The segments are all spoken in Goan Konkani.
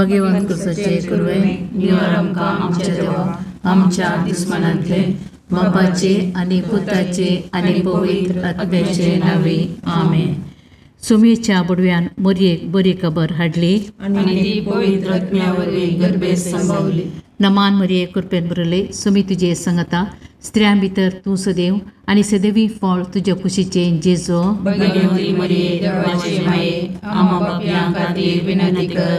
भगवंत कुसाचे कुरवे निवार आमकां आमच्या देवा आमच्या दुस्मनांतले बापाचे आनी पुताचे आनी पवित्र आत्म्याचे नांवे आमेन. सुमेच्या बुडव्यान मोरयेक बरी खबर हाडली आनी ती पवित्र आत्म्या वरवीं गर्भेत संभावली. नमान मरिये कृपेन भरले सुमी तुजे संगता स्त्रियां भितर तूं सदैव आनी सदैवी फळ तुज्या कुशीचें जेजो. भगवती मरिये देवाचे माये आम्हा पापयां खातीर विनंती कर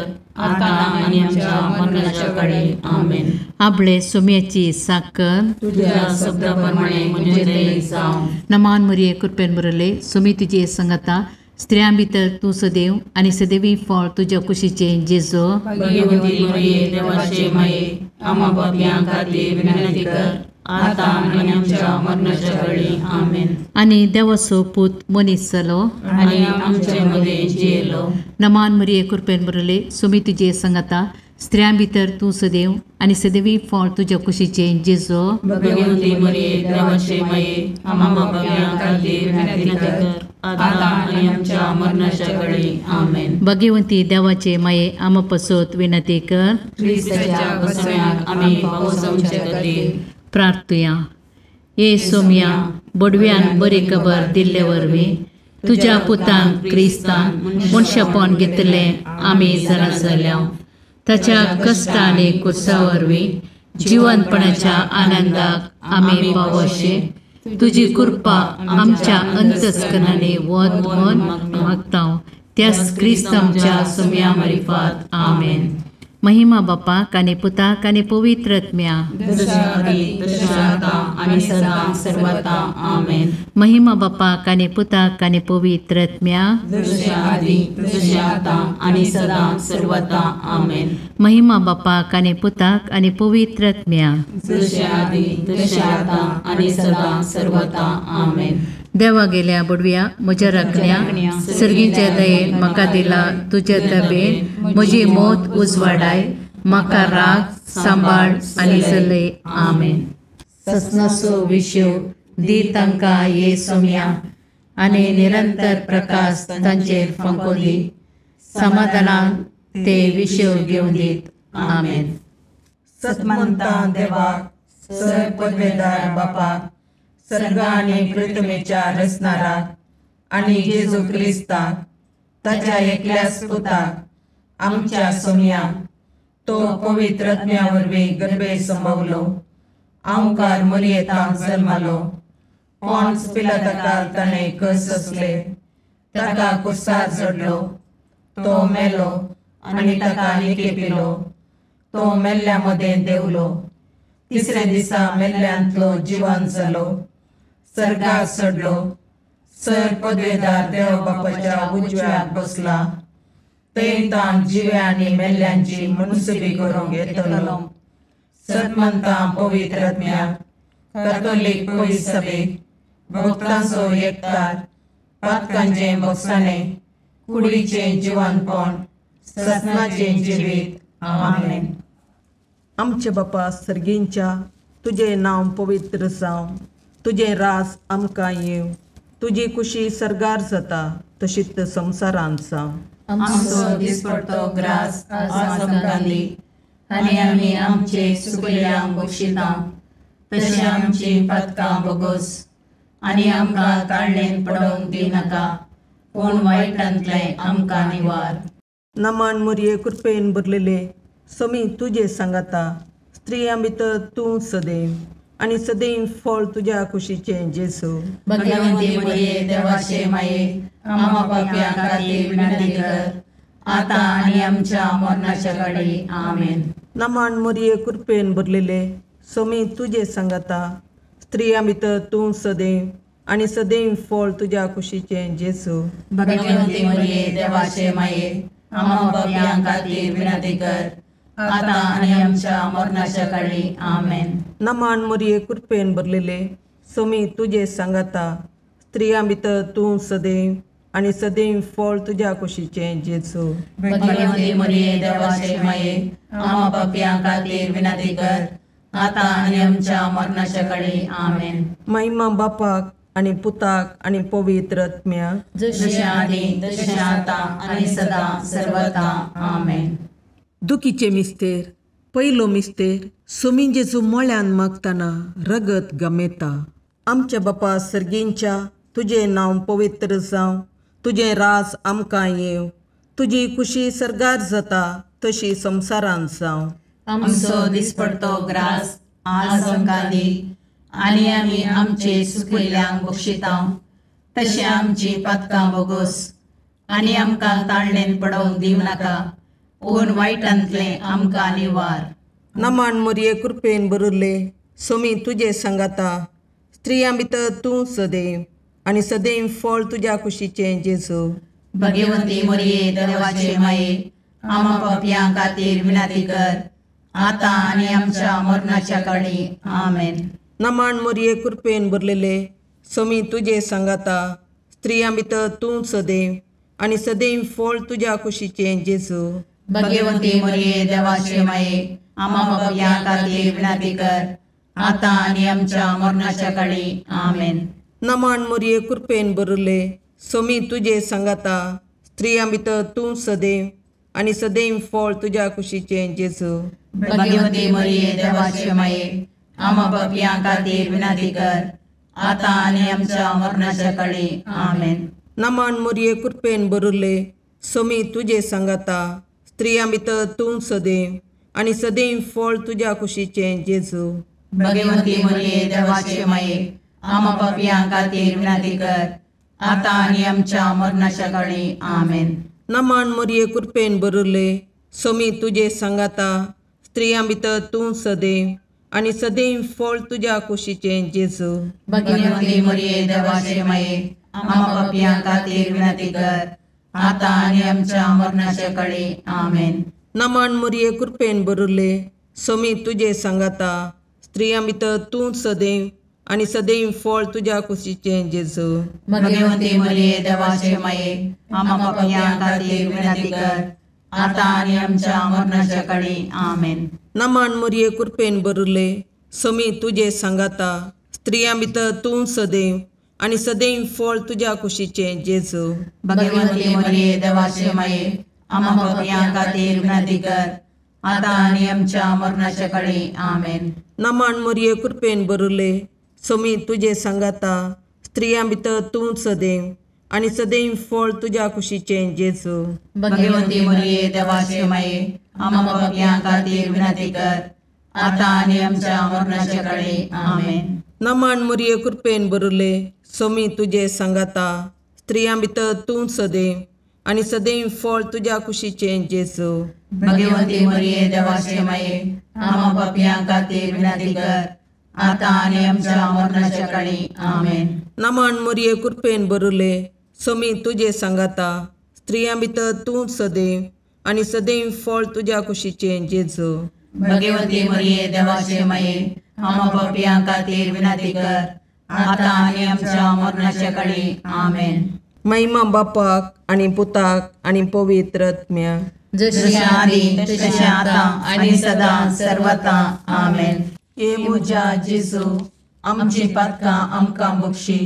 आतां आनी आमच्या मरणाच्या काळी आमेन. आपले सुम्याची साकर तुझ्या शब्दा प्रमाणे म्हजें जावं. नमान मरिये कृपेन भरले सुमी तुजे संगता स्त्रियां भितर तूं सदैव आनी सदैवी फळ तुज्या कुशीचें जेजो. भगवती मरिये देवाचे माये आम्हा पापयां खातीर विनंती कर आतां आनी आमच्या मरणाच्या काळी आमेन. आनी देवाचो पूत मनीस जालो आनी आमचे मदें जियेलो. नमान मरिये कृपेन भरले सुमी तुजे संगता स्त्रियां भितर तूं सदैव आनी सदैवी फळ तुज्या कुशीचें जेजो. भगवती मरिये देवाचे माये आम्हा पापयां खातीर विनंती कर आतां आनी आमच्या मरणाच्या काळी आमेन. भगवंती देवाचे माये आम्हा पसत विनंती कर. क्रिस्ताच्या बसव्याक आमी पावसाचे खातीर प्रार्थुया. ये सोम्या बडव्यान बरी खबर दिल्ले वरवीं तुज्या पुतान क्रिस्तान मनशापण घेतलें आमी जाणा जाल्या. ताच्या कश्ट आनी कुर्सा वरवीं जिवनपणाच्या आनंदाक आमी पावोशे तुजी कृपा आमच्या अंतस्करणांनी वत म्हूण मागता त्याच क्रिस्त आमच्या सोम्या मारिफात आमेन. महिमा बापाक आनी पुताक आनी पवित्र आत्म्या. महिमा बापाक आनी पुताक आनी पवित्र आत्म्या. महिमा बापाक आनी पुताक आनी पवित्र आत्म्या. देवा गेल्या बुडव्या म्हज्या राखण्या सर्गीच्या दयेन म्हाका दिला तुज्या दबेन म्हजी मौत उजवाडाय म्हाका राग सांबाळ आनी चलय आमेन. ससनाचो विशय दी तांकां ये सोम्या आनी निरंतर प्रकाश तांचेर फांको दी समाधानान ते विशय घेवन दीत आमेन. सतमंता देवाक सर पदवेदार बापाक सर्ग आनी पृथ्वीच्या रचणाराक आनी जेजू क्रिस्ताक ताच्या एकल्याच पुताक आमच्या सोम्याक तो पवित्र आत्म्या वरवीं गर्भे संभवलो आंवकार मरियेतांक जल्मालो पॉन्स पिलाताकाल ताणें कस सोंसले ताका कुर्सार चडलो तो मेलो आनी ताका निकेपिलो तो मेल्ल्या मदें देंवलो तिसऱ्या दिसा मेल्ल्यांतलो जिवन जालो सर्गाक चडलो सर पदवेदार देव बापाच्या उजव्याक बसला थंय ताण जिव्या आनी मेल्ल्यांची मनसुबी करूंक येतलो. सतमंता पवित्र आत्म्याक कॅथोलीक पवित्र सभेक भक्तांचो एकतार पातकांचें भोगसाणें कुडीचें जिवनपण ससनाचें जिवीत आमेन. आमचे बापा सर्गींच्या तुजें नांव पवित्र जावं तुजें राज आमकां येवं तुजी कुशी सर्गार जाता तशीच संवसारांत जावं. आमचो दिसपडतो ग्रास आज आमकां दी आनी आमी आमचे सुकल्यांक बक्षिता तशें आमची पातकां बोगोस आनी आमकां ताळणेन पडोवंक दिनाका पूण वायटांतलें आमकां निवार. नमान मोरये कृपेन भरलेले समी तुजे सांगाता स्त्रियां भितर तूं सदैव आनी सदैव फळ तुज्या कुशीचें जेजू. भगवंती मरिये देवाचे माये आम्हा पापयां खातीर विनंती कर आतां आनी आमच्या मरणाच्या काळी आमेन. नमान मरिये कृपेन भरलेले समी तुजे सांगाता स्त्रियां भितर तूं सदैव आनी सदैव फळ तुज्या कुशीचें जेजू. भगवंती मरिये देवाचे माये आम्हा पापयां खातीर विनंती कर आतां आनी आमच्या मरणाच्या काळी आमेन. नमान मरिये कृपेन भरलेले समी तुजे सांगाता स्त्रियां भितर तूं सदैव आनी सदैव फळ तुज्या कुशीचें जेजू. भगवंती मरिये देवाचे माये आम्हा पापयां खातीर विनंती कर आतां आनी आमच्या मरणाच्या काळी आमेन. महिमा बापाक आनी पुताक आनी पवित्र आत्म्याक जशें आदी तशें आतां आनी सदां सर्वता आमेन. दुखीचे मिस्तेर पयलो मिस्तेर सोमी जेजू मळ्यान मागतना रगत गमेता. आमच्या बापा सर्गींच्या तुजें नांव पवित्र जावं, तुजें राज आमकां येवं, तुजी खुशी सर्गार जाता तशी संवसारांत जावं. आमचो दिसपडतो ग्रास आज आमकां दी आनी आमी आमचे सुकिल्ल्यांक बक्षिता तशें आमची पातकां बोगोस आनी आमकां ताळणेन पडोवंक दिवं नाका पूण वायटांतलें आमकां निवार. नमान मोरये कृपेन बरुल्ले सोमी तुजे सांगाता, स्त्रियां भितर तूं सदैव आनी सदैव फळ तुज्या कुशीचें जेजू. भगवंती मोरये देवाचे माये आमा पापयां खातीर विनंती कर आतां आनी आमच्या मरणाच्या काळी. आमेन. नमान मोरये कृपेन भरलेले सोमी तुजे सांगाता, स्त्रियां भितर तूं सदैव आनी सदैव फळ तुज्या कुशीचें जेजू. भगवंती मोरये देवाचे माये आमा पापयां खातीर विनंती कर आतां आनी आमच्या मरणाच्या काळी. आमेन. नमान मोरये कृपेन भरले सोमी तुजे सांगाता, स्त्रियां भितर तूं सदैव आनी सदैव फळ तुज्या कुशीचें जेजू. भगवंती मोरये देवाचे माये आमा पापयां खातीर विनंती कर आतां आनी आमच्या मरणाच्या काळी. आमेन. नमान मोरये कृपेन भरले सोमी तुजे सांगाता, स्त्रियां भितर तूं सदैव आनी सदैव फळ तुज्या कुशीचें जेजू. भगवंती मोरये देवाचे माये आमा पापयां खातीर विनंती कर आतां आनी आमच्या मरणाच्या काळी. आमेन. नमान मोरये कृपेन भरले सोमी तुजे सांगाता, स्त्रियां भितर तूं सदैव आनी सदैव फळ तुज्या कुशीचें जेजू. भगवंती मोरये देवाचे माये आमा पापयां खातीर विनंती कर आतां आनी आमच्या मरणाच्या काळी. आमेन. नमान मोरये कृपेन भरले सोमी तुजे सांगाता, स्त्रियां भितर तूं सदैव आनी सदैव फळ तुज्या कुशीचें जेजू. भगवंती मोरये देवाचे माये आमा पापयां खातीर विनंती कर आतां आनी आमच्या मरणाच्या काळी. आमेन. नमान मोरये कृपेन भरले सोमी तुजे सांगाता, स्त्रियां भितर तूं सदैव आनी सदैव फळ तुज्या कुशीचें जेजू. भगवंती मोरये देवाचे माये आमा पापयां खातीर विनंती कर आतां आनी आमच्या मरणाच्या काळी. आमेन. नमान मोरये कृपेन भरले सोमी तुजे सांगाता, स्त्रियां भितर तूं सदैव आनी सदैव फळ तुज्या कुशीचें जेजू. भगवंती मोरये देवाचे माये आमा पापयां खातीर विनंती कर आतां आनी आमच्या मरणाच्या काळी. आमेन. नमान मोरये कृपेन भरले सोमी तुजे सांगाता, स्त्रियां भितर तूं सदैव आनी सदैव फळ तुज्या कुशीचें जेजू. भगवंती मोरये देवाचे माये आमा पापयां खातीर विनंती कर आतां आनी आमच्या मरणाच्या काळी. आमेन. नमान मोरये कृपेन भरले सोमी तुजे सांगाता, स्त्रियां भितर तूं सदैव आनी सदैव फळ तुज्या कुशीचें जेजू. भगवंती मोरये देवाचे माये आमा पापयां खातीर विनंती कर आतां आनी आमच्या मरणाच्या काळी. आमेन. महिमा बापाक आनी पुताक आनी पवित्र आत्म्याक, जशी आदी तशें आतां आनी सदां सर्वता. आमेन. हे म्हज्या जेजू आमची पातकां आमकां बक्षी,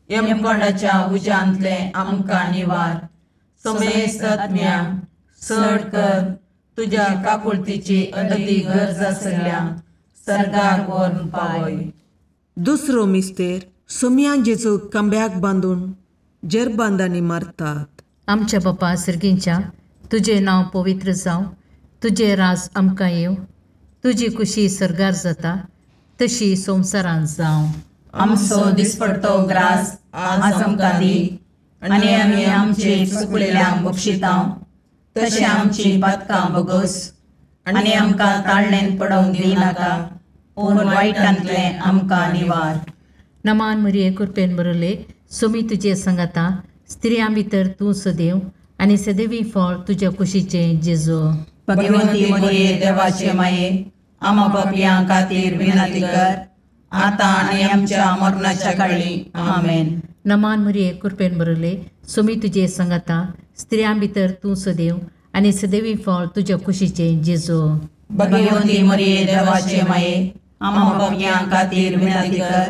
यमकोंडाच्या उज्यांतलें आमकां निवार, समेस्त आत्म्या चड कर तुज्या काकुळतीची अदी गरज आसल्या सर्गाक व्हरून पावय. दुसरो मिस्तेर सोमया जेजू खांब्याक बांदून जेरबांदांनी मारतात. आमच्या बापा सर्गींच्या तुजें नांव पवित्र जावं, तुजें राज आमकां येवं, तुजी खुशी सर्गार जाता तशी संवसारांत जावं. आमचो दिसपडतो ग्रास आज आमकां दी आनी आमी आमचे चुकलेल्यांक बक्षिता तशें आमची पातकां बोगस आनी आमकां ताळणेन पडोवंक दिनाका पूण वायटांतलें आमकां निवार. नमान मरिये कृपेन बरले सोमी तुजे सांगाता, स्त्रियां भितर तूं सदैव आनी सदैवी फळ तुज्या कुशीचें जेजू. भगवंती मरिये देवाचे माये आमा पापयां खातीर विनंती कर आतां आनी आमच्या मरणाच्या काळी. आमेन. नमान मरिये कृपेन बरले सोमी तुजे सांगाता, स्त्रियां भितर तूं सदैव आनी सदैवी फळ तुज्या कुशीचें जेजू. भगवंती मरिये देवाचे माये आमा पापयां खातीर विनंती कर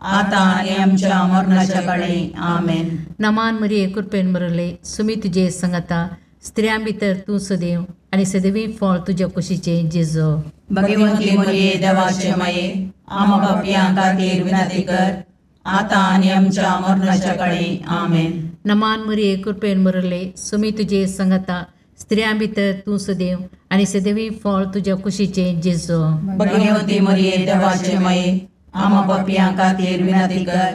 आतां आनी आमच्या मरणाच्या काळी. आमेन. नमान मरिये कृपेन बरले सुमी तुजे सांगाता, स्त्रियां भितर तूं सदैव आनी सदैवी फळ तुज्या कुशीचें जेजू. भगवंती मरिये देवाचे माये, आम्हा पापयां खातीर विनंती कर, आतां आनी आमच्या मरणाच्या काळी. आमेन. नमान मरिये, कृपेन भरले, सुमी तुजे संगता, स्त्रियां भितर तूं सदैव आनी सदैवी फळ तुज्या कुशीचें जेजू. भगवंती मरिये देवाचे माये, आम्हा पापयां खातीर विनंती कर,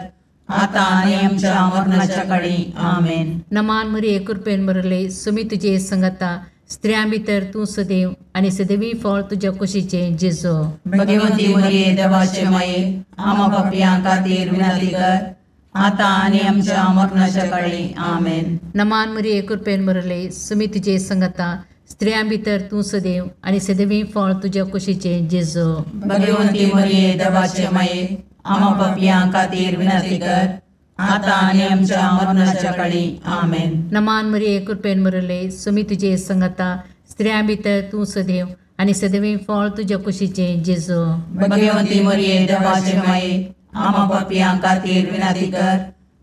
आतां आनी आमच्या मरणाच्या काळी. आमेन. नमान मरिये, कृपेन भरले, सुमी तुजे संगता, स्त्रियां भितर तूं सदैव आनी सदैवी फळ तुज्या कुशीचें जेजू. भगवंती मरिये देवाचे माये, आम्हा पापयां खातीर विनंती कर, आतां आनी आमच्या मरणाच्या काळी. आमेन. नमान मरिये, कृपेन भरले, सुमी तुजे संगता, स्त्रियां भितर तूं सदैव आनी सदैवी फळ तुज्या कुशीचें जेजू. भगवंती मरिये देवाचे माये, आम्हा पापयां खातीर विनंती कर, आतां आनी आमच्या मरणाच्या काळी. आमेन. नमान मरिये, कृपेन भरले, सुमी तुजे संगता, स्त्रियां भितर तूं सदैव आनी सदैवी फळ तुज्या कुशीचें जेजू. भगवंती मरिये देवाचे माये, आम्हा पापयां खातीर विनंती कर,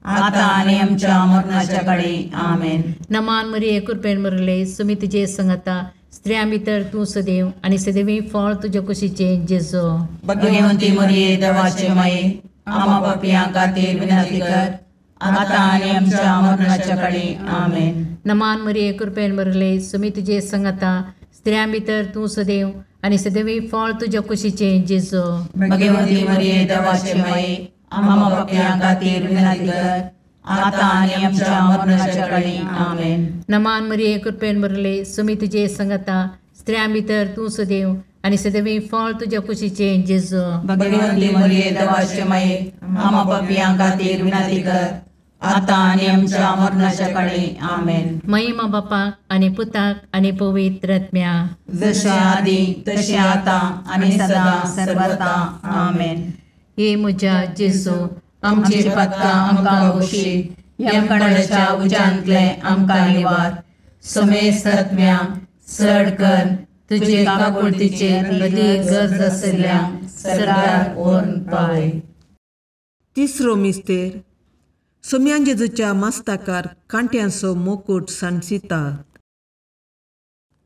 आतां आनी आमच्या मरणाच्या काळी. आमेन. नमान मरिये, कृपेन भरले, सुमी तुजे संगता, स्त्रियां भितर तूं सदैव आनी सदैवी फळ तुज्या कुशीचें जेजू. भगवंती मरिये देवाचे माये, आम्हा पापयां खातीर विनंती कर, आतां आनी आमच्या मरणाच्या काळी. आमेन. नमान मरिये, कृपेन भरले, सुमी तुजे संगता, स्त्रियां भितर तूं सदैव आनी सदैवी फळ तुज्या कुशीचें जेजू. भगवंती मरिये देवाचे माये, आम्हा पापयां खातीर विनंती कर, आतां आनी आमच्या मरणाच्या काळी. आमेन. नमान मरिये, कृपेन भरले, सुमी तुजे संगता, स्त्रियां भितर तूं सदैव आनी सदैवी फळ तुज्या कुशीचें जेजू. भगवंती मरिये देवाचे माये, आम्हा पापयां खातीर विनंती कर, आतां आनी आमच्या मरणाच्या काळी. आमेन. महिमा बापाक आनी पुताक आनी पवित्र आत्म्या, जशें आदी तशें आतां आनी सदां सर्वता. आमेन. हे म्हज्या जेजू, आमची पातकां आमकां बक्षी, यमकणाच्या उज्यांतले आमकां निवार, समेस्त आत्म्या चड कर तुजे काकुळतीचेर अदीक गरज आशिल्ल्या सरकार व्हरून पावय. तिसरो मिस्तेर. सोम्यान जेजूच्या मस्ताकार कांट्यांचो मुकूट सांडसितात.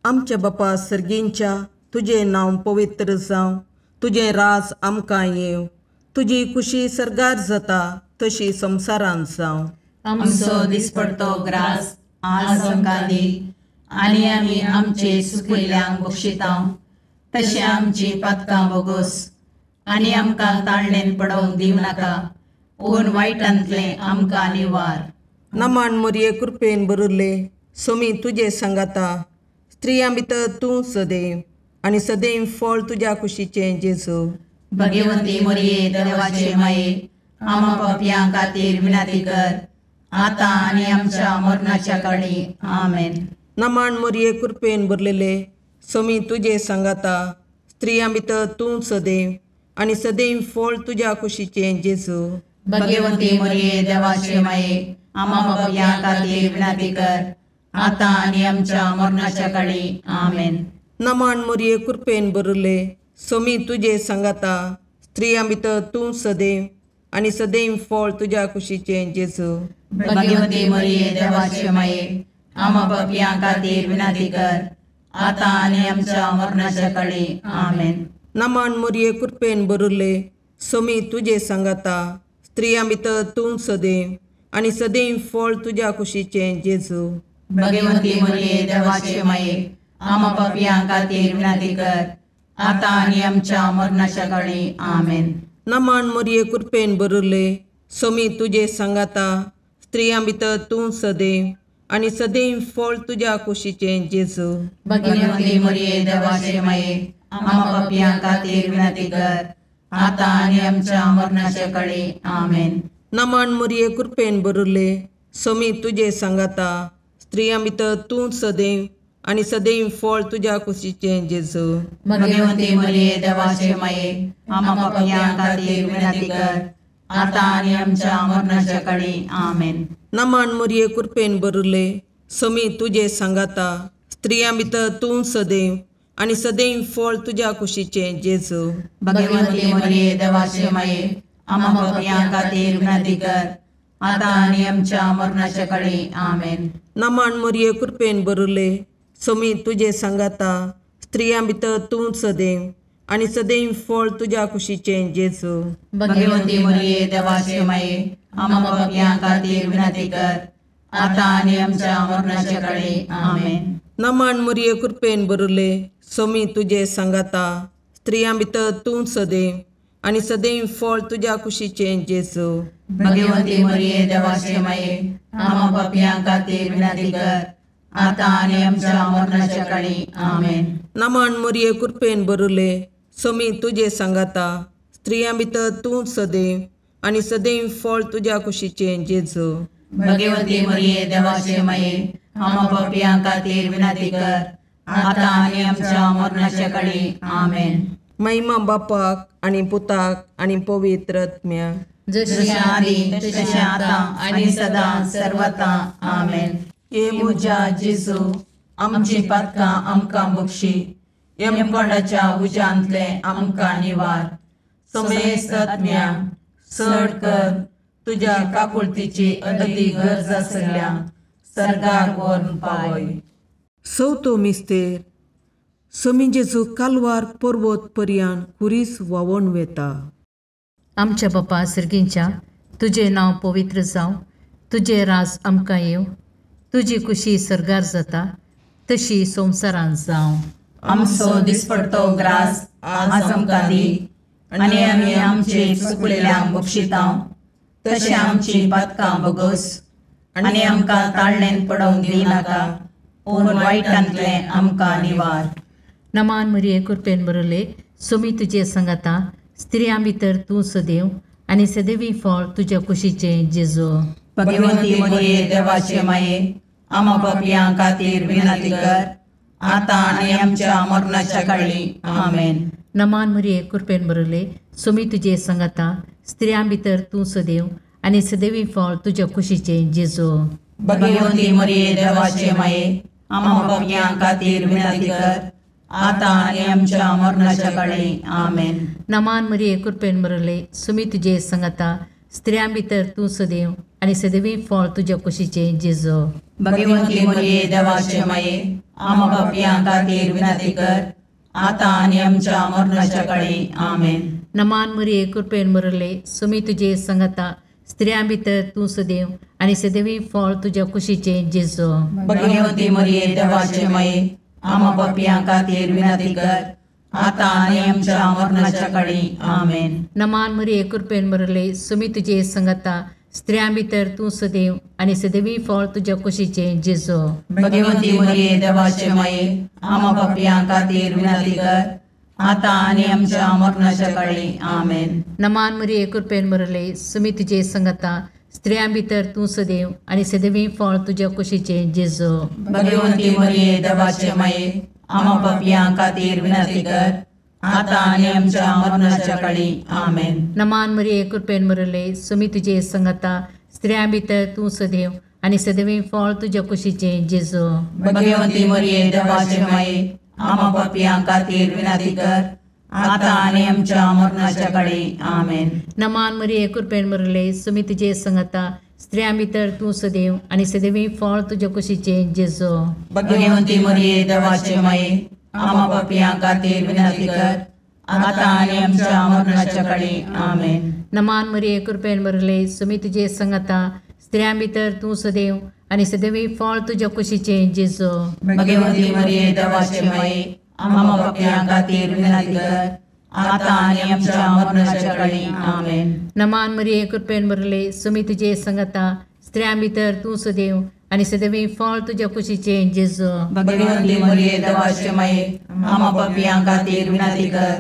आमच्या बापा सर्गींच्या, तुजें नांव पवित्र जावं, तुजें राज आमकां येवं, तुजी कुशी सर्गार जाता तशी संवसारांत जावं. आमचो दिसपडतो ग्रास आज आमकां दी, आनी आमी आमचे सुकिल्ल्यांक बक्षिता तशें आमची पातकां बोगोस, आनी आमकां ताळणेन पडोवंक दिवं नाका, पूण वायटांतलें आमकां निवार. नमान मरिये, कृपेन भरिल्ले, सोमी तुजे सांगाता, स्त्रियां भितर तूं सदैव आनी सदैव फळ तुज्या कुशीचें जेजू. भगवंती मरिये देवाचे माये, आम्हा पापयां खातीर विनंती कर, आतां आनी आमच्या मरणाच्या काळी. आमेन. नमान मरिये, कृपेन भरलेले, सोमी तुजे सांगाता, स्त्रियां भितर तूं सदैव आनी सदैव फळ तुज्या कुशीचें जेजू. भगवंती मरिये देवाचे माये, आम्हा पापयां खातीर विनंती कर, आतां आनी आमच्या मरणाच्या काळी. आमेन. नमान मरिये, कृपेन भरिल्ले, सोमी तुजे सांगाता, स्त्रियां भितर तूं सदैव आनी सदैव फळ तुज्या कुशीचें जेजू. भगवंती मरिये देवाचे माये, आम्हा पापयां खातीर विनंती कर, आतां आनी आमच्या मरणाच्या काळी. आमेन. नमान मरिये, कृपेन भरिल्ले, सोमी तुजे सांगाता, स्त्रियां भितर तूं सदैव आनी सदैव फळ तुज्या कुशीचें जेजू. भगवंती मरिये देवाचे माये, आम्हा पापयां खातीर विनंती कर, आतां आनी आमच्या मरणाच्या काळी. आमेन. नमान मरिये, कृपेन भरिल्ले, सोमी तुजे सांगाता, स्त्रियां भितर तूं सदैव आनी सदैव फळ तुज्या कुशीचें जेजू. भगवंती मरिये देवाचे माये, आम्हा पापयां खातीर विनंती कर, आतां आनी आमच्या मरणाच्या काळी. आमेन. नमान मरिये, कृपेन भरिल्ले, सोमी तुजे सांगाता, स्त्रियां भितर तूं सदैव आनी सदैव फळ तुज्या कुशीचें जेजू. भगवंती मरिये देवाचे माये, आम्हा पापयां खातीर विनंती कर, आतां आनी आमच्या मरणाच्या काळी. आमेन. नमान मरिये, कृपेन भरिल्ले, सोमी तुजे सांगाता, स्त्रियां भितर तूं सदैव आनी सदैव फळ तुज्या कुशीचें जेजू. भगवंती मरिये देवाचे माये, आम्हा पापयां खातीर विनंती कर, आतां आनी आमच्या मरणाच्या काळी. आमेन. नमन मरिये कृपेन भरिल्ले, स्वामी तुजे सांगाता, स्त्रियां भितर तूं सदैव आनी सदैव फळ तुज्या कुशीचें जेजू. भगवंती मरिये देवाचे माये, आम्हा पापयां खातीर विनंती कर, आतां आनी आमच्या मरणाच्या काळी. आमेन. नमन मरिये कृपेन भरिल्ले, स्वामी तुजे सांगाता, स्त्रियां भितर तूं सदैव आनी सदैव फळ तुज्या कुशीचें जेजू. भगवंती मरिये देवाचे माये, आम्हा पापयां खातीर विनंती कर, आतां आनी आमच्या मरणाच्या काळी. आमेन. नमन मरिये कृपेन भरिल्ले, स्वामी तुजे सांगाता, स्त्रियां भितर तूं सदैव आनी सदैव फळ तुज्या कुशीचें जेजू. भगवंती मरिये देवाचे माये, आम्हा पापयां खातीर विनंती कर, आतां आनी आमच्या मरणाच्या काळी. आमेन. महिमा बापाक आनी पुताक आनी पवित्र आत्म्याक, जशें आदी तशें आतां आनी सदां सर्वता. आमेन. हे म्हज्या जेजू, आमची पातकां आमकां बक्षी, यमकोंडाच्या उज्यांतले आमकां निवार, समेस्त आत्म्या चड कर तुज्या काकुळतीची अदती गरज आसल्या सर्गाक व्हरून पावय. चवथो मिस्तेर. स्वामी जेजू कालवार पर्वत पर्यान खुरीस व्हांवून वेता. आमच्या बापा सर्गींच्या, तुजें नांव पवित्र जावं, तुजें राज आमकां येवं, तुजी कुशी सर्गार जाता तशी संवसारांत जावं. आमचो दिसपडतो ग्रास आज आमकां दी, आनी आमी आमचे चुकलेल्यांक बक्षितां तशें आमची पातकां बगस, आनी आमकां ताळणेन पडोवंक दिनाका, पूण वायटांतलें आमकां निवार. नमान मरिये कृपेन भरिल्ले, स्वामी तुजे सांगाता, स्त्रियां भितर तूं सदैव आनी सदैवी फळ तुज्या कुशीचें जेजू. भगवंती मरिये देवाचे माये, आम्हा पापयां खातीर विनंती कर, आतां आनी आमच्या मरणाच्या काळी. आमेन. नमान मरिये कृपेन भरिल्ले, स्वामी तुजे सांगाता, स्त्रियां भितर तूं सदैव आनी सदैवी फळ तुज्या कुशीचें जेजू. भगवंती मरिये देवाचे माये, आम्हा पापयां खातीर विनंती कर, आतां आनी आमच्या मरणाच्या काळी. आमेन. नमान मरिये कृपेन भरिल्ले, स्वामी तुजे सांगाता, स्त्रियां भितर तूं सदैव आनी सदैवी फळ तुज्या कुशीचें जेजू. भगवंती मरिये देवाचे माये, आम्हा पापयां खातीर विनंती कर, आतां आनी आमच्या मरणाच्या काळी. आमेन. नमान मरिये कृपेन भरिल्ले, स्वामी तुजे सांगाता, स्त्रियां भितर तूं सदैव आनी सदैवी फळ तुज्या कुशीचें जेजू. भगवंती मरिये देवाचे माये, आम्हा पापयां खातीर विनंती कर, आतां आनी आमच्या मरणाच्या काळी. आमेन. नमान मरिये कृपेन भरिल्ले, स्वामी तुजे सांगाता, स्त्रियां भितर तूं सदैव आनी सदैवी फळ तुज्या कुशीचें जेजू. भगवंती मरिये देवाचे माये, आम्हा पापयां खातीर विनंती कर, आतां आनी आमच्या मरणाच्या काळी. आमेन. नमान मरिये कृपेन भरिल्ले, स्वामी तुजे सांगाता, स्त्रियां भितर तूं सदैव आनी सदैवी फळ तुज्या कुशीचें जेजू. भगवंती मरिये देवाचे माये, आम्हा पापयां खातीर विनंती कर, आतां आनी आमच्या मरणाच्या काळी. आमेन. नमान मरिये कृपेन भरिल्ले, स्वामी तुजे सांगाता, स्त्रियां भितर तूं सदैव आनी सदैवी फळ तुज्या कुशीचें जेजू. भगवंती मरिये देवाचे माये, आम्हा पापयां खातीर विनंती कर, आतां आनी आमच्या मरणाच्या काळी. आमेन. नमान मरिये कृपेन भरिल्ले, स्वामी तुजे सांगाता, स्त्रियां भितर तूं सदैव आनी सदैवी फळ तुज्या कुशीचें जेजू. भगवंती मरिये देवाचे माये, आम्हा पापयां खातीर विनंती कर, आतां आनी आमच्या मरणाच्या काळी. आमेन. नमान मरिये कृपेन भरिल्ले, स्वामी तुजे सांगाता, स्त्रियां भितर तूं सदैव आनी सदैवी फळ तुज्या कुशीचें जेजू. भगवंती मरिये देवाचे माये, आम्हा पापयां खातीर विनंती कर, आतां आनी आमच्या मरणाच्या काळी. आमेन. नमान मरिये कृपेन भरिल्ले, स्वामी तुजे सांगाता, स्त्रियां भितर तूं सदैव आनी सदैवी फळ तुज्या कुशीचें जेजू. भगवंती मरिये देवाचे माये, आम्हा पापयां खातीर विनंती कर,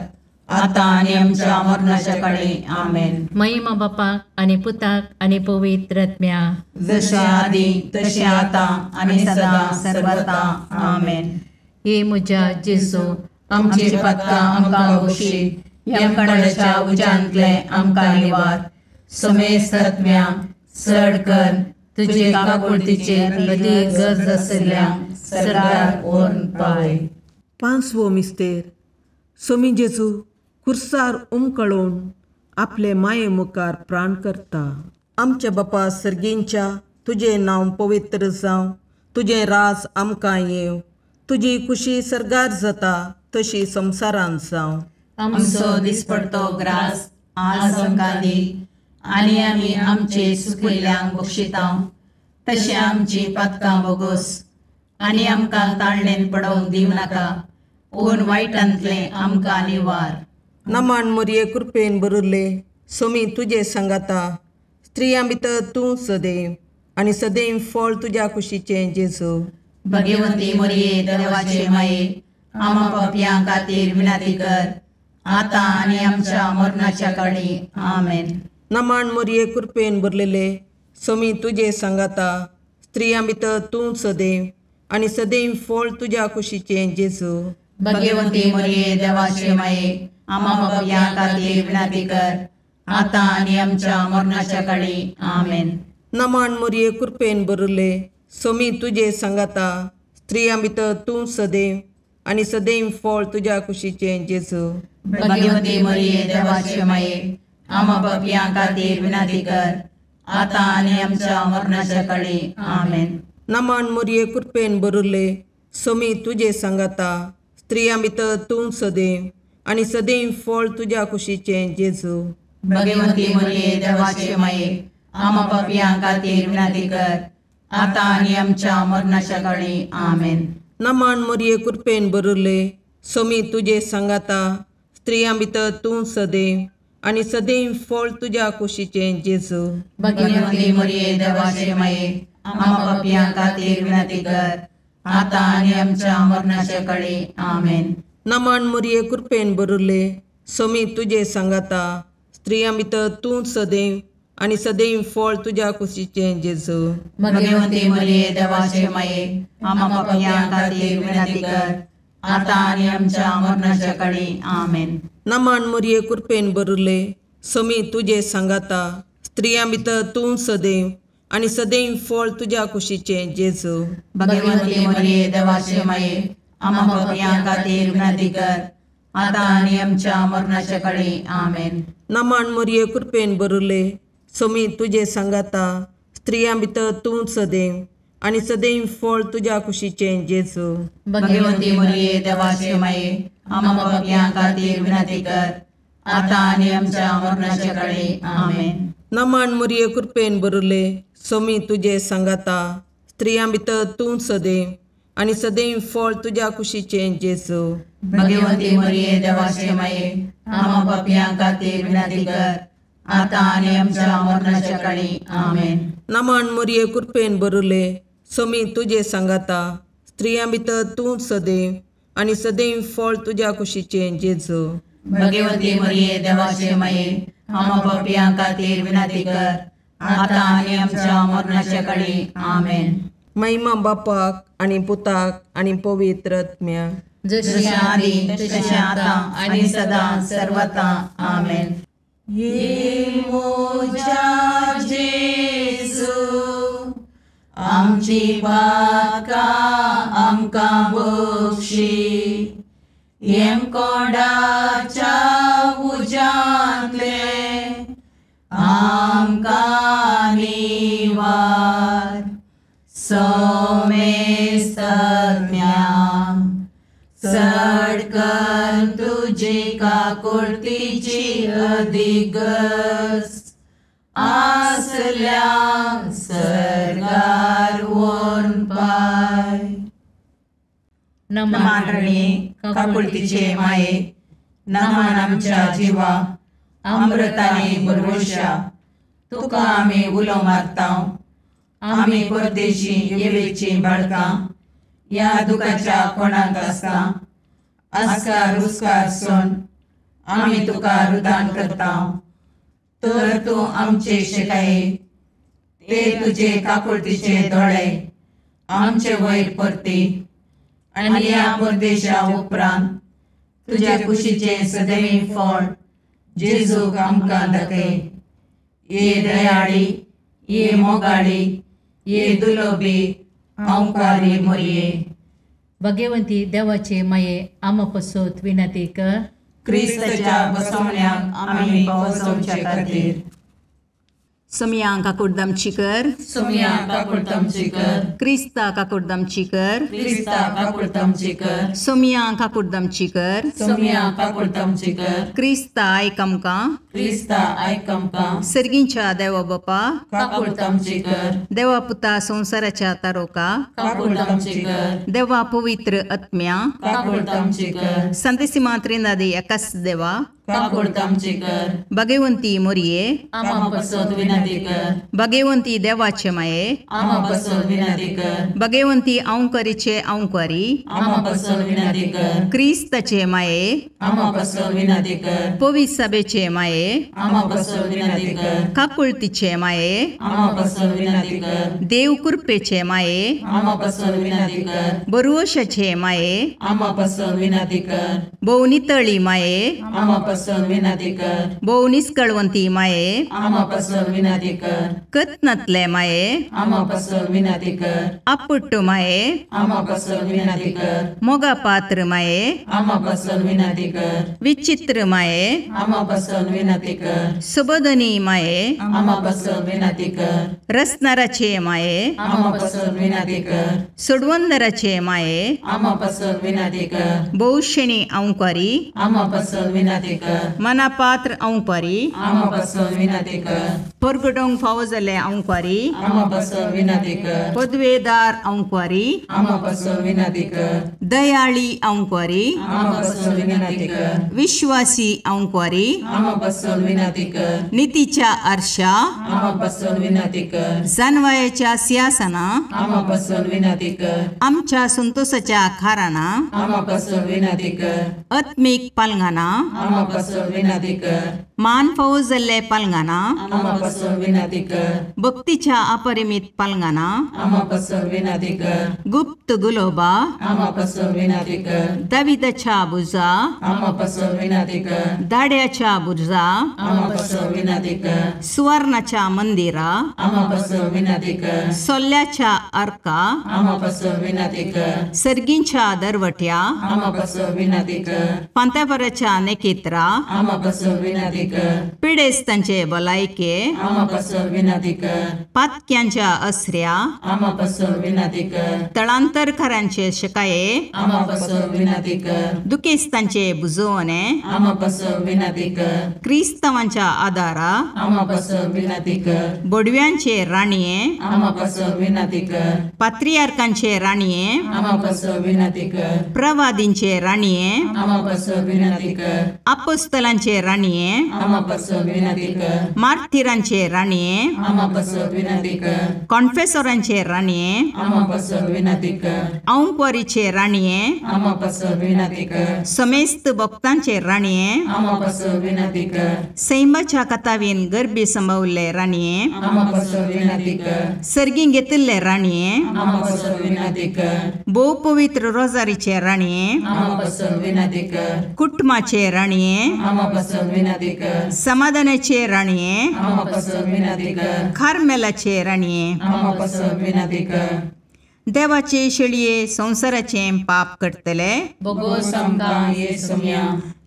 आतां आनी आमच्या मरणाच्या काळी. आमेन. महिमा बापाक आनी पुताक आनी पवित्र आत्म्याक, जशें आदी तशें आतां आनी सदां सर्वता. आमेन. हे म्हज्या जेजू, आमची पातकां आमकां बक्षी, यमकंडाच्या उज्यांतले आमकां निवार, समेस्त आत्म्या चड कर तुजे काकुळतीचेर अदीक गरज आशिल्ल्या सर्गाक व्हरून पावय. पांचवो मिस्तेर. स्वामी जेजू खुर्सार उमकळून आपले माये मुखार प्राण करता. आमच्या बापा सर्गींच्या तुजें नांव पवित्र जावं, तुजें राज आमकां येवं, तुजी खुशी सर्गार जाता तशी संवसारांत जावं. आमचो दिसपडतो ग्रास आज आमकां दी आनी आमी आमचे सुकिल्ल्यांक बक्षिता तशें आमची पातकां बोगोस आनी आमकां ताळणेन पडोवंक दिवं नाका पूण वायटांतलें आमकां निवार. नमान मोरये कृपेन बरुल्ले सोमी तुजे सांगाता, स्त्रियां भितर तूं सदैव आनी सदैव फळ तुज्या कुशीचें जेजू. भगवंती मोरये देवाचे माये आमा पापयां खातीर विनंती कर आतां आनी आमच्या मरणाच्या काळी. आमेन. नमान मोरये कृपेन भरलेले सोमी तुजे सांगाता, स्त्रियां भितर तूं सदैव आनी सदैव फळ तुज्या कुशीचें जेजू. भगवंती मोरये देवाचे माये आमा पापयां खातीर विनंती कर आतां आनी आमच्या मरणाच्या काळी. आमेन. नमान मोरये कृपेन भरले सोमी तुजे सांगाता, स्त्रियां भितर तूं सदैव आनी सदैव फळ तुज्या कुशीचें जेजू. भगवंती मोरये देवाचे माये आमा पापयां खातीर विनंती कर आतां आनी आमच्या मरणाच्या काळी. आमेन. नमान मोरये कृपेन भरले सोमी तुजे सांगाता, स्त्रियां भितर तूं सदैव आनी सदैव फळ तुज्या कुशीचें जेजू. भगवंती मोरये देवाचे माये आमा पापयां खातीर विनंती कर आतां आनी आमच्या मरणाच्या काळी. आमेन. नमान मोरये कृपेन भरले सोमी तुजे सांगाता, स्त्रियां भितर तूं सदैव आनी सदैव फळ तुज्या कुशीचें जेजू. भगवंती मोरये देवाचे माये आमा पापयां खातीर विनंती कर आतां आनी आमच्या मरणाच्या काळी. आमेन. नमान मोरये कृपेन भरले सोमी तुजे सांगाता, स्त्रियां भितर तूं सदैव आनी सदैव फळ तुज्या कुशीचें जेजू. भगवंती मोरये देवाचे माये आमा पापयां खातीर विनंती कर आतां आनी आमच्या मरणाच्या काळी. आमेन. नमान मोरये कृपेन भरले सोमी तुजे सांगाता, स्त्रियां भितर तूं सदैव आनी सदैव फळ तुज्या कुशीचें जेजू. भगवंती मोरये देवाचे माये आमा पापयां खातीर विनंती कर आतां आनी आमच्या मरणाच्या काळी. आमेन. नमान मोरये कृपेन भरले सोमी तुजे सांगाता, स्त्रियां भितर तूं सदैव आनी सदैव फळ तुज्या कुशीचें जेजू. भगवंती मोरये देवाचे माये आमा पापयां खातीर विनंती कर आतां आनी आमच्या मरणाच्या काळी. आमेन. नमान मोरये कृपेन भरले सोमी तुजे सांगाता, स्त्रियां भितर तूं सदैव आनी सदैव फळ तुज्या कुशीचें जेजू. भगवंती मोरये देवाचे माये आमा पापयां खातीर विनंती कर आतां आनी आमच्या मरणाच्या काळी. आमेन. नमान मोरये कृपेन भरले सोमी तुजे सांगाता, स्त्रियां भितर तूं सदैव आनी सदैव फळ तुज्या कुशीचें जेजू. भगवंती मोरये देवाचे माये आमा पापयां खातीर विनंती कर आतां आनी आमच्या मरणाच्या काळी. आमेन. महिमा बापाक आनी पुताक आनी पवित्र आत्म्याक, जशी आदी तशें आतां आनी सदां सर्वता. आमेन. ये मोजा जेजू आमची पातकां आमकां बक्षी, येमकोंडाच्या उज्यांतले आमकां निवार. सोमेस्तज्ञा चड कर तुजी काकुळतीची अधिगस आसल्या सर्गार व्हरून पाय. नमान रणी काकुळतीचे माये, नमान आमच्या जिवा अमृताने भरवशा, तुका आमी उलो मारता. आमी परदेशी येवेची बाळकां ह्या दुखाच्या कोणाक आसता आस्कार रुस्कार सोन आमी तुका रुदान करता. तर तूं आमचे शिकाये ते तुजे काकुळतीचे दोळे आमचे वयर परती आनी ह्या परदेशा उपरांत तुज्या कुशीचें सदैव फळ जेजूक आमकां दाखय. ये दयाळी, ये मोगाळी, ये दुलोबी आंवकारी मोरये. भगवंती देवाचे माये आमा पसत विनंती कर. क्रिस्ताच्या बसवण्याक आमी पावसोवचे खातीर. सोमया काकुडदामची कर, सोमया काकुडदामची कर, क्रिस्ता काकुडदामची कर, क्रिस्ता काकुडदामची कर, सोमया काकुडदामची कर, सोमया काकुडदामची कर, क्रिस्ता आयक आमकां, क्रिस्ता आयक आमकां, सर्गींच्या देवा बापा काकुडदामची कर, देवा पुता संवसाराच्या तारोका काकुडदामची कर, देवा पवित्र आत्म्या काकुडदामची कर, संतेसिमा त्रिनादी एकाच देवा काकुडदामची कर, भगवंती मोरये आमा पसत विनंती कर, भगवंती देवाचे माये आमा पसत विनंती कर, भगवंती औंकरीचे औंकरी आमा पसत विनंती कर, क्रिस्ताचे माये आमा पसत विनंती कर, पवित्र सभेचे माये आमा पसत विनंती कर, काकुळतीचे माये आमा पसत विनंती कर, देव कृपेचे माये आमा पसत विनंती कर, बरुवशाचे माये आमा पसत विनंती कर, भोव नितळी माये आमा पसत विनंती कर, भोव निस्कळवंती माये आमा पसत विनंती कर, कत्नातले माये आमा पसत विनंती कर, आपुट्ट माये आमा पसत विनंती कर, मोगा पात्र माये आमा पसत विनंती कर, विचित्र माये आमा पसत विनंती कर, सुबोधनी माये आमा पसत विनंती कर, रसनाराचे माये आमा पसत विनंती कर, सोडवंदराचे माये आमा पसत विनंती कर, बहुशेणी औंकारी आमा पसत विनंती कर, मनापात्र औंकारी आमा पसत विनंती कर, परगटोंक फावो जाल्ले औंकारी आमा पसत विनंती कर, पदवेदार औंकारी आमा पसत विनंती कर, दयाळी औंकारी आमा पसत विनंती कर, विश्वासी औंकारी आमा पसत विनंती कर, नितीच्या आरशा आमा पसत विनंती कर, जानवायाच्या सिंहासना आमा पसत विनंती कर, आमच्या संतोषाच्या खाराना आमा पसत विनंती कर, आत्मीक पालंगाना आमा पसत विनंती कर, मान फावो जाल्ले पालंगाना आमा पसत विनंती कर, भक्तीच्या अपरिमित पालंगाना आमा पसत विनंती कर, गुप्त गुलोबा आमा पसत विनंती कर, दाविदाच्या बुजा आमा पसत विनंती कर, दाड्याच्या बुर्जा आमा पसत विनंती कर, सुवर्णाच्या मंदिरा आमा पसत विनंती कर, सोल्ल्याच्या अर्का आमा पसत विनंती कर, सर्गींच्या दरवट्या आमा पसत विनंती कर, पांतापराच्या नेकेत्रा आमा पसत विनंती कर, पिडेस्तांचे भलायके आमा पसत विनंती कर, पातक्यांच्या असऱ्या आमा पसत विनंती कर, तळांतरकारांचे शकाये आमा पसत विनंती कर, दुखेस्तांचे बुजवणे आमा पसत विनंती कर, क्रिस्तावांच्या आदारा आमा पसत विनंती कर, बोडव्यांचे राणये आमा पसत विनंती कर, पात्रियार्कांचे राणये आमा पसत विनंती कर, प्रवादींचे राणये आमा पसत विनंती कर, अपोस्तलांचे राणये आमा पसत विनंती कर, मार्थिरांचे राणये आमा पसत विनंती कर, कॉन्फेसोरांचे राणये आमा पसत विनंती कर, औंकवारीचे राणये आमा पसत विनंती कर, समेस्त भक्तांचे राणये आमा पसत विनंती कर, सैमाच्या कथावीन गर्भी संभवल्ले राणये आमा पसत विनंती कर, सर्गीं घेतिल्ले राणये आमा पसत विनंती कर, भोव पवित्र रोजारीचे राणये आमा पसत विनंती कर, कुटुंबाचे राणये आमा पसत विनंती कर, समाधानाचे राणये आमा पसत विनंती कर, कार्मेलाचे राणये आमा पसत विनंती कर, देवाचे शेळये संवसाराचे पाप करतले बोगोस आमकां ये सोम्या,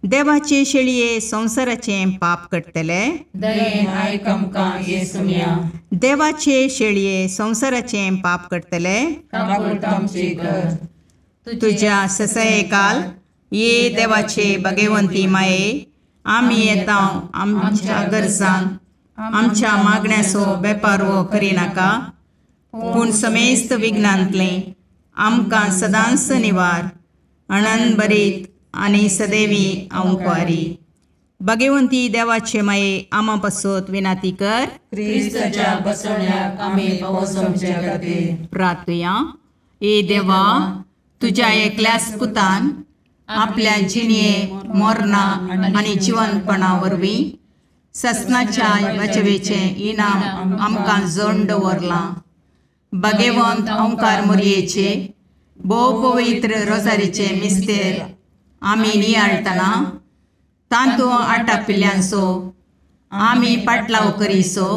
देवाचे शेळये संवसाराचे पाप करतले दयेन आयक आमकां ये सोम्या, देवाचे शेळये संवसाराचे पाप करतले काकुळट आमची कर, तुझ्या ससयकाल ये देवाचे भगवंती माये आमी येता आमच्या गरजांक आमच्या मागण्याचो बेपारवो करिनाका पूण समेस्त विघ्नांतलें आमकां सदांच निवार अणनभरीत आनी सदैवी औंकवारी. भगवंती देवाचे माये आमा पासत विनाती कर. क्रिस्ताच्या बसवण्याक आमी पावस आमच्या खातीर प्रार्थुया. ए देवा, तुज्या एकल्याच पुतान आपल्या जिणये मरणा आनी जिवनपणा वरवीं ससनाच्या वाचवेचें इनाम आमकां जण दवरलां. भगवंत ओंकार मोरयेचे भोव पवित्र रोजारीचे मिस्तेर आमी नियाळटना तांतू आटापिल्ल्यांचो आमी पाटलाव करीसो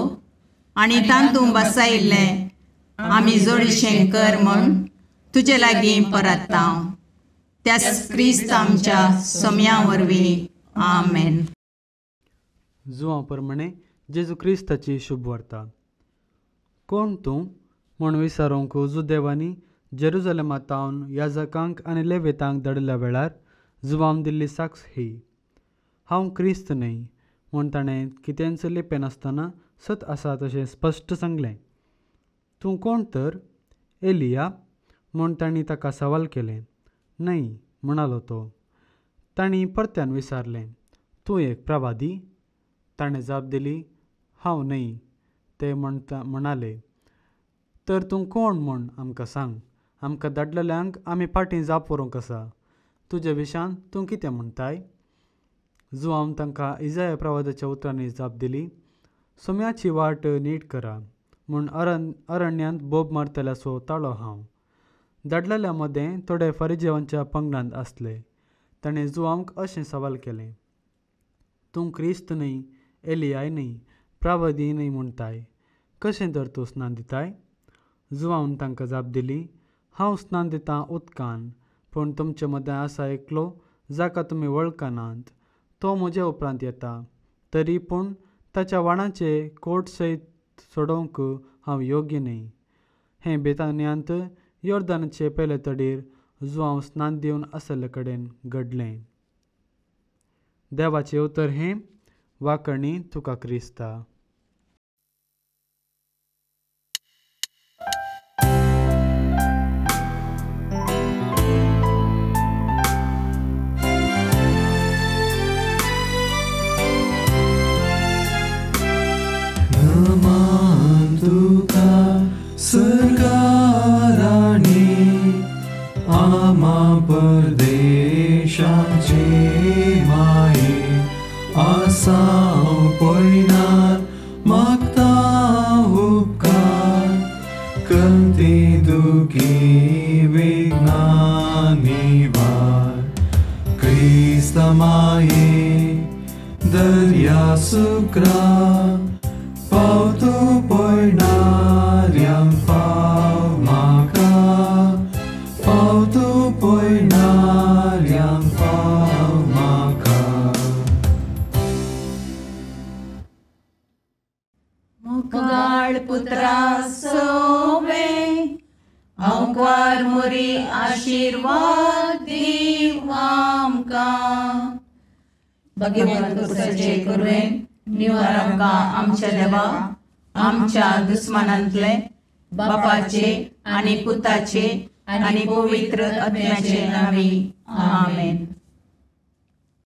आनी तांतू बसायिल्लें आमी जोडीशें कर म्हूण तुजे लागीं परत्ता. त्याच क्रिस्त आमच्या सोम्या वरवीं. आमेन. जुवां प्रमाणे जेजू क्रिस्ताची शुभवार्ता. कोण तूं म्हूण विचारूंक जुदेवांनी जेरुजलेमांत याजकांक आनी लेवेतांक धाडिल्ल्या वेळार जुवान दिल्ली साक्ष ही, हांव क्रिस्त न्हय म्हूण ताणें कितेंच लिपयनासतना सत आसा तशें स्पश्ट सांगलें. तूं कोण तर? एलिया म्हूण तांणी ताका सवाल केलें. न्हय म्हणालो तो. तांणी परत्यान विचारलें, तूं एक प्रवादी? ताणें जाप दिली, हांव न्हय. ते म्हणाले, तर तूं कोण म्हूण आमकां सांग, आमकां धाडलेल्यांक आमी फाटीं जाप व्हरूंक आसा. तुज्या विशान तूं कितें म्हणटाय? जुवान तांकां इजाया प्रवादाच्या उतरांनी जाप दिली, सोम्याची वाट नीट करा म्हूण अरण्यांत बोब मारतल्याचो ताळो हांव. धाडलेल्या मदें थोडे फरिजेवांच्या पंगडांत आसले. ताणें जुवांक अशें सवाल केलें, तूं क्रिस्त न्हय, एलियाय न्हय, प्रवादी न्हय म्हणटाय, कशें तर तूं स्नान दिताय? जुवान तांकां जाप दिली, हांव स्नान दितां उदकान, पूण तुमचे मदें आसा एकलो जाका तुमी वळखनात, तो म्हज्या उपरांत येता, तरी पूण ताच्या वाणाचे कोट सयत सोडोवंक हांव योग्य न्हय. हें बेतान्यांत योर्दानाचे पेले तडीर जुवांव स्नान दिवन आसले कडेन घडलें. देवाचें उतर हें. वाकणी तुका क्रिस्ता. नमन तुका सरकाराणी आमा परदेशाचे माये आसाव पयनार मागता उपकार कंती दुखी विघ्ना निवार क्रिस्त माये दर्या सुक्रा पावतो पयणाऱ्यांक पाव म्हाका पावतो पयणाऱ्यांक पाव म्हाका. मुगाळ पुत्रा सोवे अंकार मोरी आशीर्वाद दीव आमकां. भगवंत कुसाचे कुरवेन निवार आमकां आमच्या देवा आमच्या दुस्मानांतले बापाचे आनी पुताचे आनी पवित्र आत्म्याचे नांवी. आमेन.